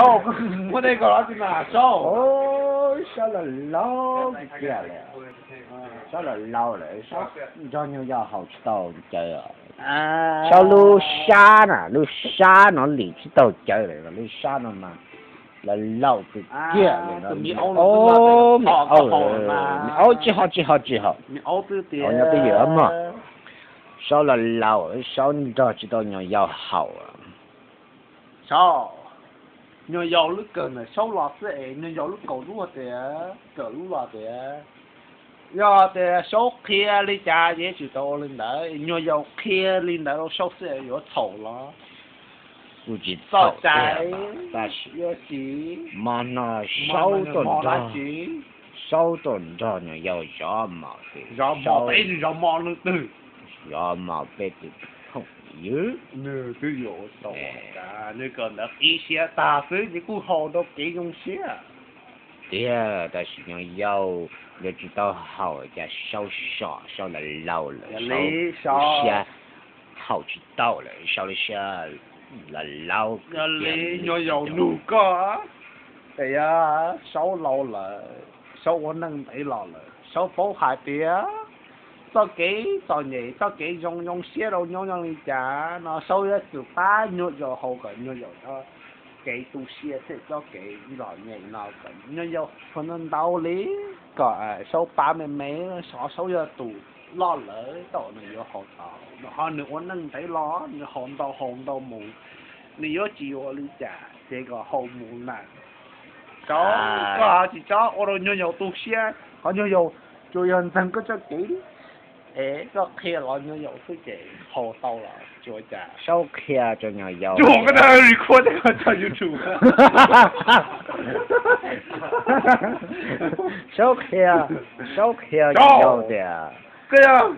Muab dej kom los tsis mas Saub. Saub los laus tiag tiag lawm. Saub los laus lawm, Saub nrog nyuag yaus haus tsis tau cawv. Saub lub sab na, lub sab no lim tsis tau cawv lawm, lub sab no mas los laus tiag tiag lawm. Me aub, me aub tsis haus, tsis haus, tsis haus. Nyob twj ywm mog. Saub los laus, Saub nrog tsis tau nyuag yaus haus. Saub, nyuag yaus lub kawm ntawm Saub los xwb es nyuag yaus lub kaum lub tias, kawm lub los tias, yog tias Saub qhia li cas ces tsum tau ua li ntawd, nyuag yaus qhia li ntawd rau Saub xwb yuav txhaum los. Kuv tsis txhaum tiag, tab sis mas no Saub tuaj nrog, Saub tuaj nrog nyuag yaus zov mos, zov mos peb tus phooj ywg. Nws twb yuav ua tau, nws kawm ntawv qib siab tag xwb ces kuj haus rau kev zoo siab tiag, tab sis nyuag yaus yuav tsis tau haus cas Saub so, Saub los laus lawm, Saub siab haus tsis tau lawm, Saub lub siab los laus. Yog li nyuag yaus nug koj, es Saub laus lawm, Saub ua neej ntev los lawm, Saub paub hais tias txoj kev txom nyem, txoj kev zoo zoo siab rau nyob zoo li cas no Saub yuav tsum pab nyuag yaus haus kom nyuag yaus txoj kev tu siab thiab txoj kev txom nyem no kom nyuag yaus txhua ntau ntau li, kom Saub pab me me, Saub yog tus loj lawm tau nws yuav haus tau, nws ho nws ua neej ntev los nws haus ntau haus ntau mus, nws yuav tsis ua li cas ces kom haus mus na. Saub, koj tsis txhob ua rau nyuag yaus tu siab, qhov nyuag yaus tsuas yog ntseeg koj txoj kev es koj qhia los nyuag yaus xwb ces haus tau los tsis ua cas. Saub qhia rau nyuag yaus, koj tau record txog YouTube. Saub qhia, Saub qhia nyuag yaus tias, koj yog